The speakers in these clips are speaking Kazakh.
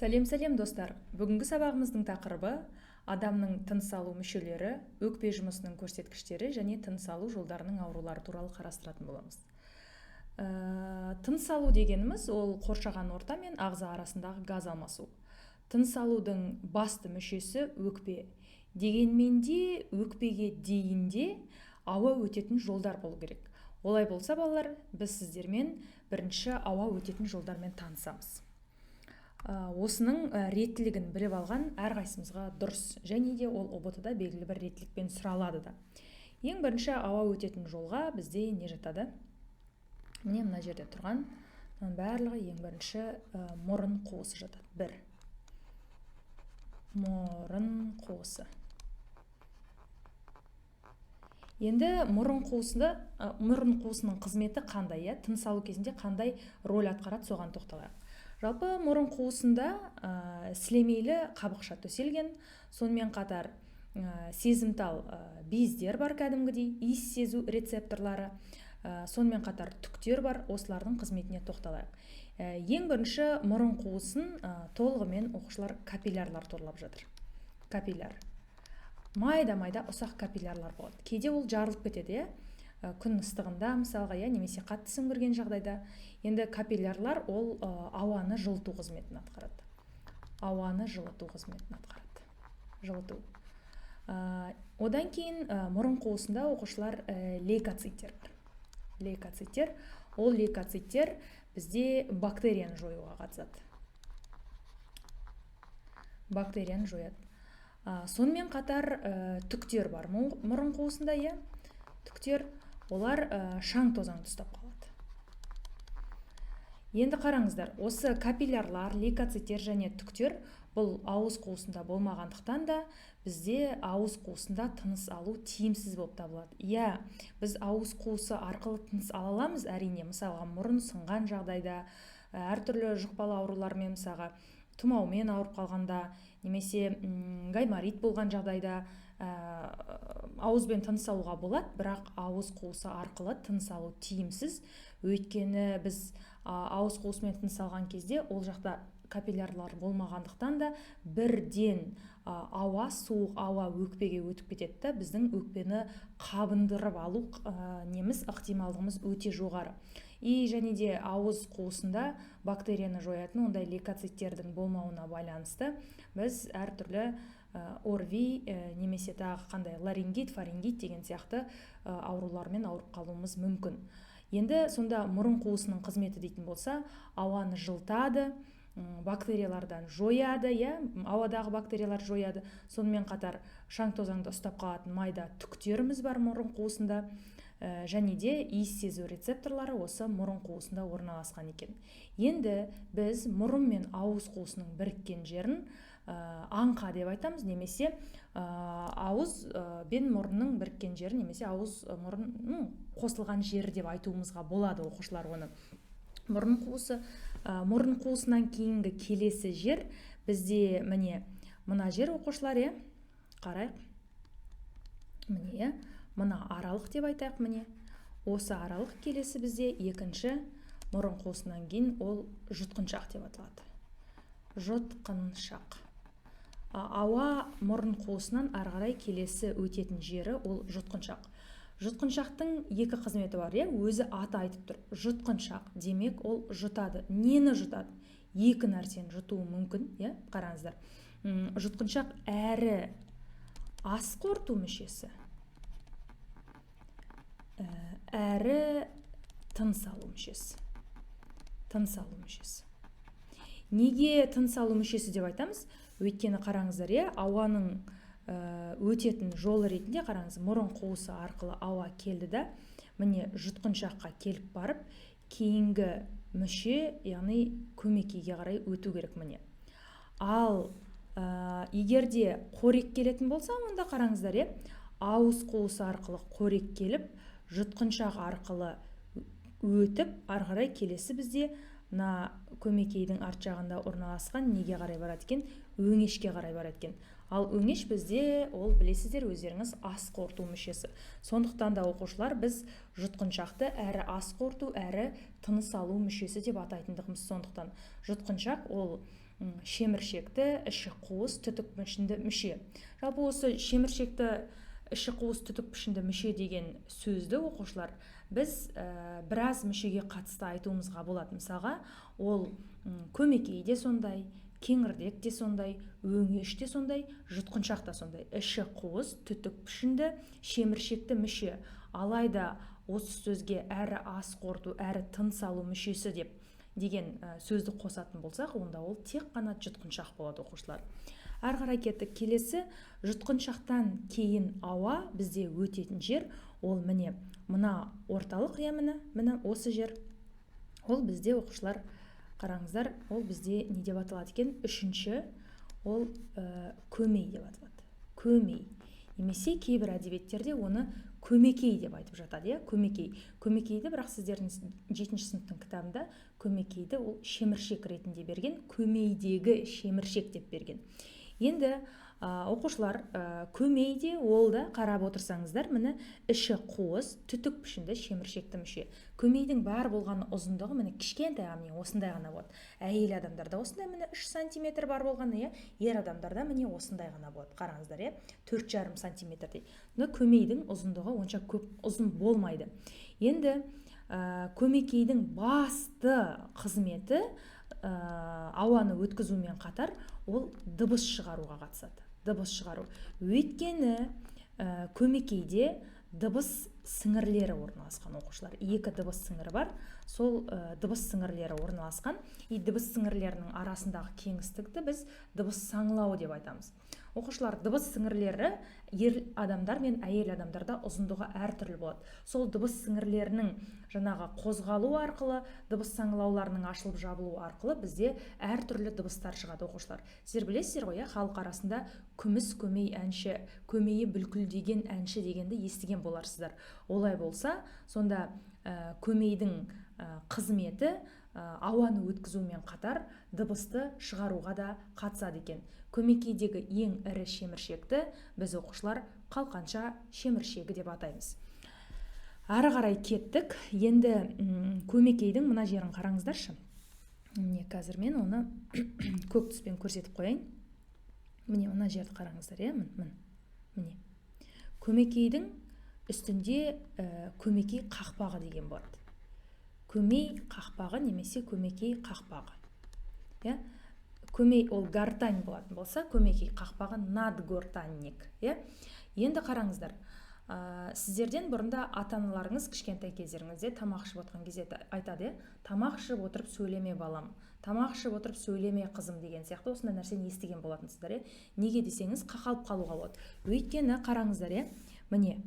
Сәлем, сәлем, достар! Бүгінгі сабағымыздың тақырыбы адамның тыныс алу мүшелері, өкпе жұмысының көрсеткіштері және тыныс алу жолдарының аурулары туралы қарастыратын боламыз. Тыныс алу дегеніміз ол қоршаған орта мен ағза арасындағы газ алмасу. Тыныс алудың басты мүшесі өкпе. Дегенмен де өкпеге дейін де ауа өтетін жолдар болу керек. Олай болса, балалар, біз сіздермен бірінші ауа өтетін жолдармен танысамыз. Осының реттілігін біліп алған әрқайсымызға дұрыс, және де ол ҰБТ-да белгілі бір реттілікпен сұралады да. Ең бірінші ауа өтетін жолға бізде не жатады? Міне, мына жерде тұрған мынаның барлығы ең бірінші мұрын қуысы жатады. Бір мұрын қуысы. Енді мұрын қуысының қызметі қандай, иә? Тыныс алу кезінде қандай роль атқарады, соған тоқталайық. Жалпы мұрын қуысында сілемейлі қабықша төселген, сонымен қатар сезімтал бездер бар, кәдімгідей иіс сезу рецепторлары, сонымен қатар түктер бар. Осылардың қызметіне тоқталайық. Ең бірінші мұрын қуысын толығымен, оқушылар, капиллярлар торлап жатыр. Капилляр. Майда-майда ұсақ капиллярлар болады. Кейде ол жарылып кетеді, иә? Күн ыстығында мысалға, иә, немесе қатты сіңбірген жағдайда. Енді капиллярлар ол ауаны жылыту қызметін атқарады. Ауаны жылыту қызметін атқарады. Жылыту. Одан кейін мұрын қуысында, оқушылар, лейкоциттер бар. Лейкоциттер. Ол лейкоциттер бізде бактерияны жоюға қатысады. Бактерияны жояды. Сонымен қатар түктер бар мұрын қуысында, иә. Түктер, олар шаң тозаңды ұстап қалады. Енді қараңыздар, осы капиллярлар, лейкоциттер және түктер бұл ауыз қуысында болмағандықтан да бізде ауыз қуысында тыныс алу тиімсіз болып табылады. Иә, біз ауыз қуысы арқылы тыныс ала аламыз, әрине, мысалға, мұрын сынған жағдайда, әртүрлі жұқпалы аурулармен, мысалға, тұмаумен ауырып қалғанда, немесе гайморит болған жағдайда ауызбен тыныс алуға болады, бірақ ауыз қуысы арқылы тыныс алу тиімсіз. Өйткені біз ауыз қуысымен тыныс алған кезде ол жақта капиллярлар болмағандықтан да бірден ауа, суық ауа өкпеге өтіп кетеді да, біздің өкпені қабындырып алу неміз ықтималдығымыз өте жоғары. И және де ауыз қуысында бактерияны жоятын ондай лейкоциттердің болмауына байланысты біз әртүрлі ОРВИ немесе тағы қандай ларингит, фарингит деген сияқты аурулармен ауырып қалуымыз мүмкін. Енді сонда мұрын қуысының қызметі дейтін болса, ауаны жылытады, бактериялардан жояды, иә, ауадағы бактериялар жояды. Сонымен қатар шаң тозаңды ұстап қалатын майда түктеріміз бар мұрын қуысында. Және де иіс сезу рецепторлары осы мұрын қуысында орналасқан екен. Енді біз мұрын мен ауыз қуысының біріккен жерін аңқа деп айтамыз, немесе ауыз бен мұрынның біріккен жері, немесе ауыз мұрын қосылған жері деп айтуымызға болады, оқушылар, оны. Мұрын қуысы, мұрын қуысынан кейінгі келесі жер бізде міне мына жер, оқушылар, иә, қарайық. Міне, иә, мына аралық деп айтайық, міне. Осы аралық келесі бізде екінші мұрын қуысынан кейін ол жұтқыншақ деп аталады. Жұтқыншақ. Ауа мұрын қуысынан ары қарай келесі өтетін жері ол жұтқыншақ. Жұтқыншақтың екі қызметі бар, иә, өзі аты айтып тұр. Жұтқыншақ, демек ол жұтады. Нені жұтады? Екі нәрсені жұтуы мүмкін, иә, қараңыздар. Жұтқыншақ әрі ас қорыту мүшесі, әрі тыныс алу мүшесі. Тыныс алу мүшесі. Неге тыныс алу мүшесі деп айтамыз? Өйткені қараңыздар, иә, ауаның өтетін жолы ретінде қараңыз, мұрын қуысы арқылы ауа келді да, міне жұтқыншаққа келіп барып, кейінгі мүше, яғни көмекейге қарай өту керек, міне. Ал егер де қорек келетін болса, онда қараңыздар, иә, ауыз қуысы арқылы қорек келіп, жұтқыншақ арқылы өтіп, ары қарай келесі бізде мына көмекейдің арт жағында орналасқан неге қарай барады екен? Өңешке қарай барады екен. Ал өңеш бізде ол білесіздер өздеріңіз ас қорыту мүшесі. Сондықтан да, оқушылар, біз жұтқыншақты әрі ас қорыту, әрі тыныс алу мүшесі деп атайтындығымыз сондықтан. Жұтқыншақ ол Шеміршекті, іші қуыс, түтік пішінді мүше. Жалпы осы шеміршекті, іші қуыс, түтік пішінді мүше деген сөзді, оқушылар, біз біраз мүшеге қатысты айтуымызға болады. Мысалға, ол көмекей де сондай, кеңірдек те сондай, өңеш те сондай, жұтқыншақ та сондай. Іші қуыс, түтік пішінді, шеміршекті мүше. Алайда осы сөзге әрі ас қорыту, әрі тыныс алу мүшесі деп деген сөзді қосатын болсақ, онда ол тек қана жұтқыншақ болады, оқушылар. Әрі қарай кеттік. Келесі, жұтқыншақтан кейін ауа бізде өтетін жер ол міне мына орталық, иә, міне, міне осы жер. Ол бізде, оқушылар, қараңыздар, ол бізде не деп аталады екен? Үшінші, ол көмей деп аталады. Көмей немесе кейбір әдебиеттерде оны көмекей деп айтып жатады, иә, көмекей. Көмекейді, бірақ сіздердің жетінші сыныптың кітабында көмекейді ол шеміршек ретінде берген, көмейдегі шеміршек деп берген. Енді оқушылар, көмей де, ол да, қарап отырсаңыздар, міне, іші қуыс, түтік пішінді шеміршекті мүше. Көмейдің бар болғаны ұзындығы міне кішкентай, міне осындай ғана болады. Әйел адамдарда осындай, міне, 3 сантиметр бар болғаны, иә. Ер адамдарда міне осындай ғана болады, қараңыздар, иә, 4,5 сантиметрдей. Мына көмейдің ұзындығы онша көп ұзын болмайды. Енді көмекейдің басты қызметі ауаны өткізумен қатар ол дыбыс шығаруға қатысады. Дыбыс шығару, өйткені көмекейде дыбыс сіңірлері орналасқан, оқушылар. Екі дыбыс сіңірі бар, сол дыбыс сіңірлері орналасқан. И дыбыс сіңірлерінің арасындағы кеңістікті біз дыбыс саңылауы деп айтамыз, оқушылар. Дыбыс сіңірлері ер адамдар мен әйел адамдарда ұзындығы әртүрлі болады. Сол дыбыс сіңірлерінің жаңағы қозғалу арқылы, дыбыс саңылауларының ашылып жабылуы арқылы бізде әртүрлі дыбыстар шығады. Оқушылар, сіздер білесіздер ғой, иә, халық арасында «күміс көмей әнші, көмейі бүлкілдеген әнші» дегенді естіген боларсыздар. Олай болса, сонда көмейдің қызметі ауаны өткізумен қатар дыбысты шығаруға да қатысады екен. Көмекейдегі ең ірі шеміршекті біз, оқушылар, қалқанша шеміршегі деп атаймыз. Ары қарай кеттік. Енді көмекейдің мына жерін қараңыздаршы. Міне, қазір мен оны көк түспен көрсетіп қояйын. Міне, мына жерді қараңыздар, иә, міне, міне. Көмекейдің үстінде көмекей қақпағы деген болады. Көмей қақпағы немесе көмекей қақпағы, иә. Көмей ол гортань болатын болса, көмекей қақпағы надгортанник, иә. Енді қараңыздар, сіздерден бұрында ата аналарыңыз кішкентай кездеріңізде тамақ ішіп отырған кезде айтады, иә: «Тамақ ішіп отырып сөйлеме, балам», «Тамақ ішіп отырып сөйлеме, қызым» деген сияқты осындай нәрсені естіген болатынсыздар, иә. Неге десеңіз, қақалып қалуға болады. Өйткені қараңыздар, иә, міне,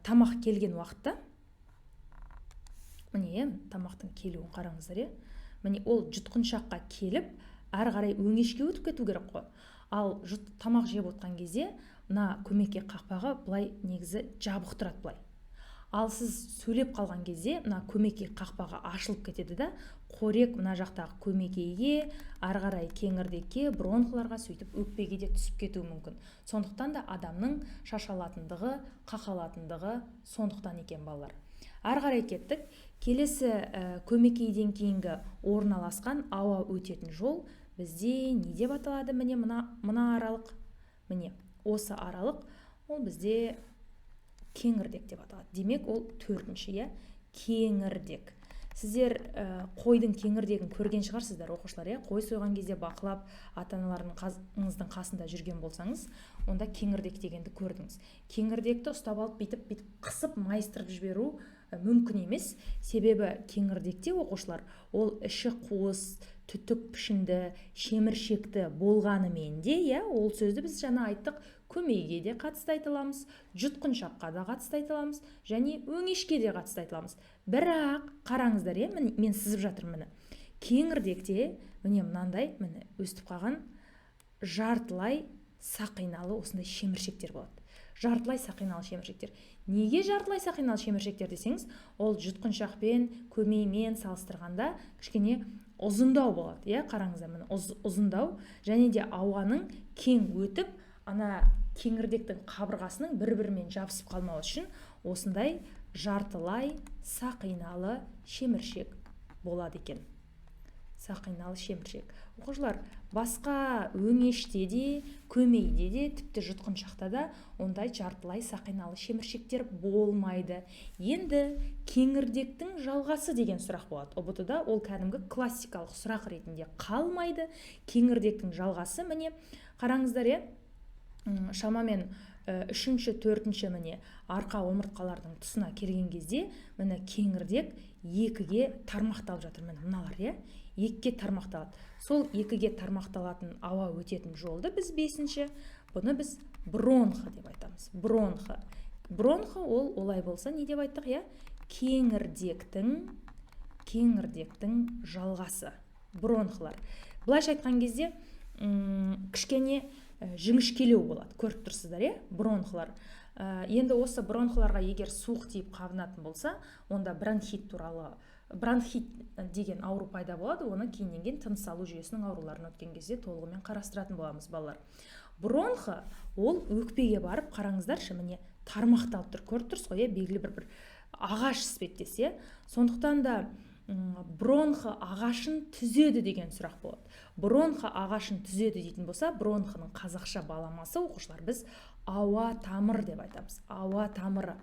тамақ келген уақытта, міне, иә, тамақтың келуін қараңыздар, иә. Міне, ол жұтқыншаққа келіп, әрі қарай өңешке өтіп кету керек қой. Ал тамақ жеп отқан кезде мына көмекей қақпағы былай негізі жабық тұрады былай. Ал сіз сөйлеп қалған кезде мына көмекей қақпағы ашылып кетеді да, қорек мына жақтағы көмекейге, ары қарай кеңірдекке, бронхларға, сөйтіп өкпеге де түсіп кетуі мүмкін. Сондықтан да адамның шашалатындығы, қақалатындығы сондықтан екен, балалар. Ары қарай кеттік. Келесі, көмекейден кейінгі орналасқан ауа өтетін жол бізде не деп аталады? Міне, мына аралық, міне, осы аралық, ол бізде кеңірдек деп аталады. Демек, ол төртінші, иә, кеңірдек. Сіздер қойдың кеңірдегін көрген шығарсыздар, оқушылар, иә. Қой сойған кезде бақылап, ата аналарыңыздың қасында жүрген болсаңыз, онда кеңірдек дегенді көрдіңіз. Кеңірдекті ұстап алып, бүйтіп бүйтіп қысып майыстырып жіберу мүмкін емес. Себебі кеңірдекте, оқушылар, ол іші қуыс, түтік пішінді, шеміршекті болғанымен де, иә, ол сөзді біз жаңа айттық, көмейге де қатысты айта аламыз, жұтқыншаққа да қатысты айта аламыз және өңешке де қатысты айта аламыз. Бірақ қараңыздар, иә, міне, мен сызып жатырмын. Міне, кеңірдекте, міне, мынандай, міне, өстіп қалған жартылай сақиналы осындай шеміршектер болады. Жартылай сақиналы шеміршектер. Неге жартылай сақиналы шеміршектер десеңіз, ол жұтқыншақпен, көмеймен салыстырғанда кішкене ұзындау болады, иә. Қараңыздар, міне, ұзындау және де ауаның кең өтіп, ана кеңірдектің қабырғасының бір бірімен жабысып қалмауы үшін осындай жартылай сақиналы шеміршек болады екен. Сақиналы шеміршек. Оқушылар, басқа өңеште де, көмейде де, тіпті жұтқыншақта да ондай жартылай сақиналы шеміршектер болмайды. Енді кеңірдектің жалғасы деген сұрақ болады. ҰБТ-да ол кәдімгі классикалық сұрақ ретінде қалмайды. Кеңірдектің жалғасы, міне, қараңыздар, иә, шамамен үшінші, төртінші, міне, арқа омыртқалардың тұсына келген кезде, міне, кеңірдек екіге тармақталып жатыр, міне, мыналар, иә, екіге тармақталады. Сол екіге тармақталатын ауа өтетін жолды біз бесінші, бұны біз бронхы деп айтамыз. Бронхы. Бронхы ол олай болса не деп айттық, иә? Кеңірдектің жалғасы. Бронхылар. Былайша айтқан кезде, кішкене жіңішкелеу болады, көріп тұрсыздар, иә, бронхылар. Енді осы бронхыларға егер суық тиіп қабынатын болса, онда бронхит деген ауру пайда болады. Оны кейіннен кейін тыныс алу жүйесінің ауруларын өткен кезде толығымен қарастыратын боламыз, балалар. Бронхы ол өкпеге барып, қараңыздаршы, міне, тармақталып тұр, көріп тұрсыз ғой, иә, белгілі бір ағаш іспеттес, иә. Сондықтан да бронхы ағашын түзеді деген сұрақ болады. Бронхы ағашын түзеді дейтін болса, бронхының қазақша баламасы, оқушылар, біз ауа тамыр деп айтамыз. Ауа тамыры.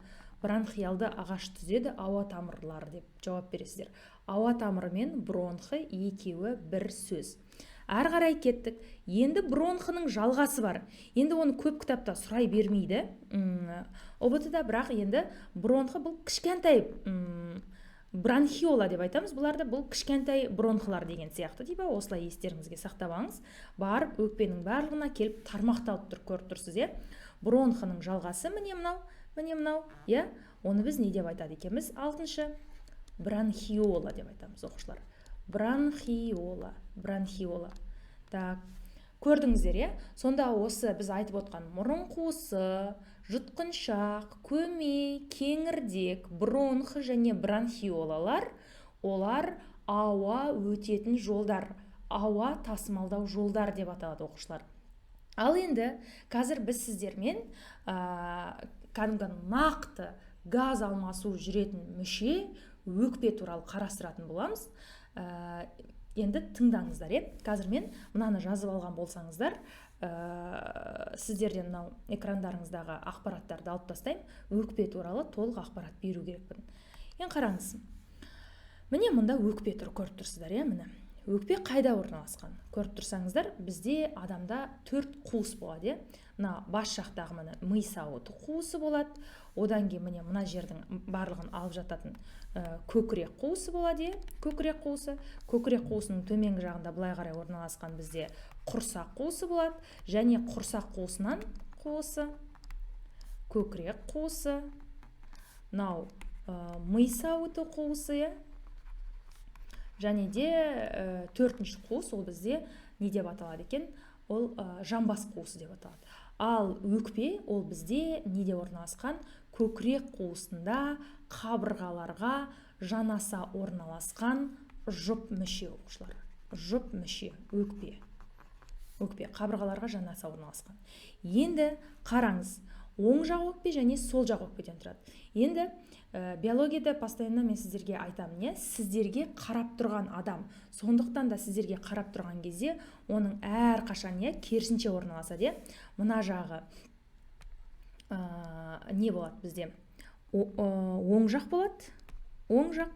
Бронхиалды ағаш түзеді, ауа тамырлары деп жауап бересіздер. Ауа тамыры мен бронхы екеуі бір сөз. Әрі қарай кеттік. Енді бронхының жалғасы бар. Енді оны көп кітапта сұрай бермейді ҰБТ-да, бірақ енді бронхы бұл кішкентай бронхиола деп айтамыз бұларды, бұл кішкентай бронхылар деген сияқты, типа осылай естеріңізге сақтап алыңыз. Барып өкпенің барлығына келіп тармақталып тұр, көріп тұрсыз, иә. Бронхының жалғасы міне мынау, міне мынау, иә. Оны біз не деп айтады екенбіз? Алтыншы, бронхиола деп айтамыз, оқушылар. Бронхиола, бронхиола. Так, көрдіңіздер, иә? Сонда осы біз айтып отқан мұрын қуысы, жұтқыншақ, көмей, кеңірдек, бронх және бронхиолалар, олар ауа өтетін жолдар, ауа тасымалдау жолдар деп аталады, оқушылар. Ал енді қазір біз сіздермен кәдімгі нақты газ алмасу жүретін мүше өкпе туралы қарастыратын боламыз. Енді тыңдаңыздар, иә. Қазір мен мынаны жазып алған болсаңыздар, сіздерден мынау экрандарыңыздағы ақпараттарды алып тастаймын. Өкпе туралы толық ақпарат беру керекпін. Енді қараңыз, міне, мұнда өкпе тұр, көріп тұрсыздар, иә. Міне, өкпе қайда орналасқан? Көріп тұрсаңыздар, бізде адамда төрт қуыс болады, иә. Мына бас жақтағы, міне, ми сауыты қуысы болады. Одан кейін, міне, мына жердің барлығын алып жататын көкірек қуысы болады, иә, көкірек қуысы. Көкірек қуысының төменгі жағында былай қарай орналасқан бізде құрсақ қуысы болады. Және құрсақ қуысынан қуысы, көкірек қуысы, мынау ми сауыты қуысы, иә. Және де төртінші қуыс ол бізде не деп аталады екен? Ол жамбас қуысы деп аталады. Ал өкпе ол бізде неде орналасқан? Көкірек қуысында қабырғаларға жанаса орналасқан жұп мүше, оқушылар. Жұп мүше өкпе. Өкпе қабырғаларға жанаса орналасқан. Енді қараңыз, оң жақ өкпе және сол жақ өкпеден тұрады. Енді биологияда постоянно мен сіздерге айтамын, иә, сіздерге қарап тұрған адам. Сондықтан да сіздерге қарап тұрған кезде оның әрқашан, иә, керісінше орналасады, иә. Мына жағы не болады бізде? Оң жақ болады, оң жақ.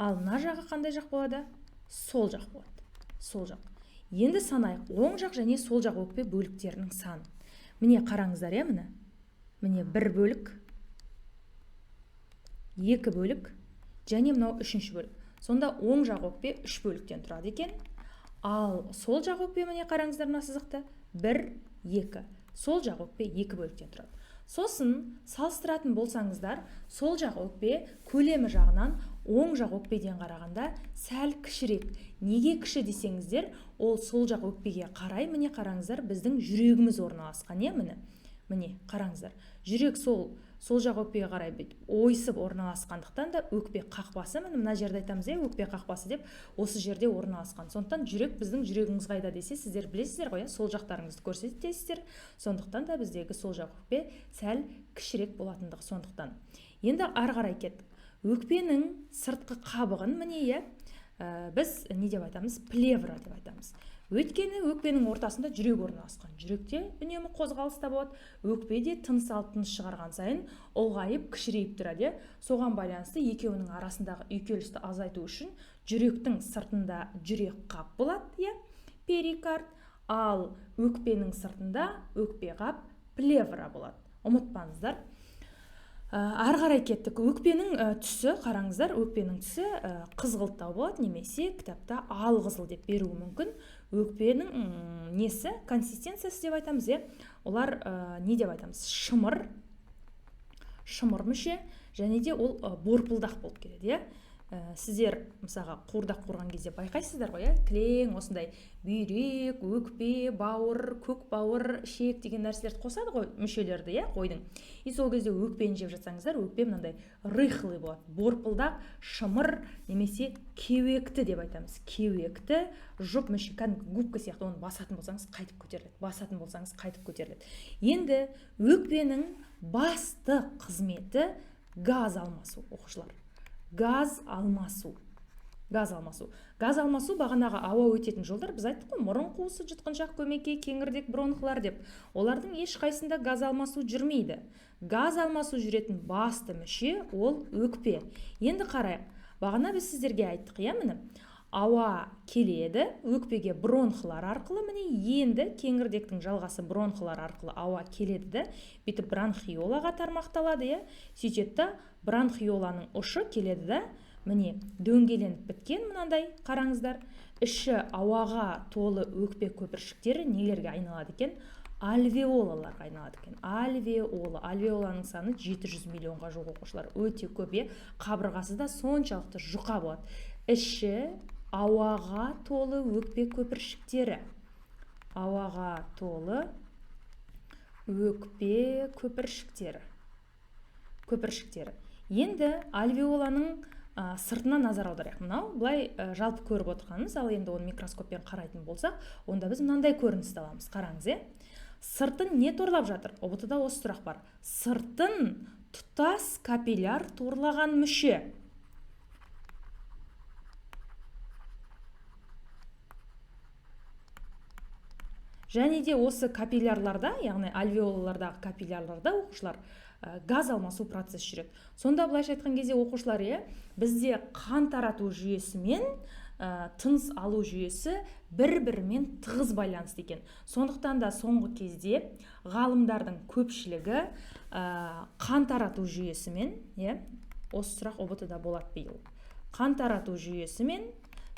Ал мына жағы қандай жақ болады? Сол жақ болады, сол жақ. Енді санайық оң жақ және сол жақ өкпе бөліктерінің санын. Міне, қараңыздар, иә, міне, міне, бір бөлік, екі бөлік және мынау үшінші бөлік. Сонда оң жақ өкпе үш бөліктен тұрады екен. Ал сол жақ өкпе, міне, қараңыздар, мына сызықты, бір, екі, сол жақ өкпе екі бөліктен тұрады. Сосын салыстыратын болсаңыздар, сол жақ өкпе көлемі жағынан оң жақ өкпеден қарағанда сәл кішірек. Неге кіші десеңіздер, ол сол жақ өкпеге қарай, міне, қараңыздар, біздің жүрегіміз орналасқан, иә, міне, міне, қараңыздар, жүрек сол жақ өкпеге қарай бүйтіп ойысып орналасқандықтан да өкпе қақпасы, міне, мына жерде айтамыз, иә, өкпе қақпасы деп, осы жерде орналасқан. Сондықтан жүрек, біздің жүрегіңіз қайда десе, сіздер білесіздер ғой, иә, сол жақтарыңызды көрсетесіздер. Сондықтан да біздегі сол жақ өкпе сәл кішірек болатындығы сондықтан. Енді ары қарай кеттік. Өкпенің сыртқы қабығын, міне, иә, Біз не деп айтамыз? Плевра деп айтамыз. Өйткені өкпенің ортасында жүрек орналасқан. Жүректе үнемі қозғалыста болады, өкпе де тыныс алып тыныс шығарған сайын ұлғайып, кішірейіп тұрады. Соған байланысты екеуінің арасындағы үйкелісті азайту үшін жүректің сыртында жүрек қап болады, иә, перикард, ал өкпенің сыртында өкпе қап, плевра болады. Ұмытпаңыздар. Ары қарай кеттік. Өкпенің түсі, қараңыздар, өкпенің түсі қызғылттау болады, немесе кітапта алқызыл деп беруі мүмкін. Өкпенің несі, консистенциясы деп айтамыз, иә? Олар не деп айтамыз? Шымыр, шымыр мүше, және де ол борпылдақ болып келеді, иә? Сіздер мысалға қуырдақ қуырған кезде байқайсыздар ғой, иә? Кілең осындай бүйрек, өкпе, бауыр, көк бауыр, ішек деген нәрселерді қосады ғой мүшелерді, иә, қойдың. И сол кезде өкпені жеп жатсаңыздар, өкпе мынандай рыхлый болады, борпылдақ, шымыр немесе кеуекті деп айтамыз. Кеуекті жұп мүше, кәдімгі губка сияқты, оны басатын болсаңыз қайтып көтеріледі, басатын болсаңыз қайтып көтеріледі. Енді өкпенің басты қызметі газ алмасу, оқушылар. Газ алмасу. Газ алмасу. Газ алмасу бағанағы ауа өтетін жолдар, біз айттық қой, мұрын қуысы, жұтқыншақ, көмекей, кеңірдек, бронхлар деп. Олардың ешқайсысында газ алмасу жүрмейді. Газ алмасу жүретін басты мүше ол өкпе. Енді қарайық. Бағана біз сіздерге айттық, иә, міне. Ауа келеді өкпеге бронхлар арқылы, міне енді кеңірдектің жалғасы бронхлар арқылы ауа келеді де, бүйтіп бронхиолаға тармақталады, иә. Сөйтеді да, бронхиоланың ұшы келеді да, міне дөңгеленіп біткен мынандай, қараңыздар, іші ауаға толы өкпе көпіршіктері нелерге айналады екен? Альвеолаларға айналады екен. Альвеола. Альвеоланың саны 700 миллионға жуық, оқушылар, өте көп, иә. Қабырғасы да соншалықты жұқа болады. Іші ауаға толы өкпе көпіршіктері. Ауаға толы өкпе көпіршіктері. Көпіршіктері. Енді альвеоланың сыртына назар аударайық. Мынау былай жалпы көріп отырғанымыз, ал енді оны микроскоппен қарайтын болсақ, онда біз мынандай көріністі аламыз. Қараңыз, е? Сыртын не торлап жатыр? ҰБТ-да осы сұрақ бар. Сыртын тұтас капилляр торлаған мүше. Және де осы капиллярларда, яғни альвеолалардағы капиллярларда, оқушылар, газ алмасу процесі жүреді. Сонда былайша айтқан кезде, оқушылар, иә, бізде қан тарату жүйесі мен тыныс алу жүйесі бір-бірімен тығыз байланысты екен. Сондықтан да соңғы кезде ғалымдардың көпшілігі қан тарату жүйесімен, иә, осы сұрақ ҰБТ-да болады биыл. Қан тарату жүйесімен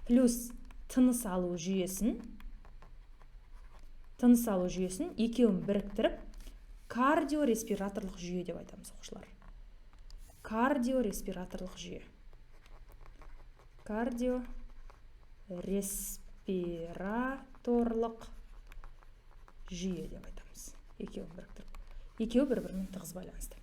плюс тыныс алу жүйесін, тыныс алу жүйесін екеуін біріктіріп кардиореспираторлық жүйе деп айтамыз, оқушылар. Кардиореспираторлық жүйе. Кардиореспираторлық жүйе деп айтамыз. Екеуін біріктіріп. Екеуі бір-бірімен тығыз байланысты.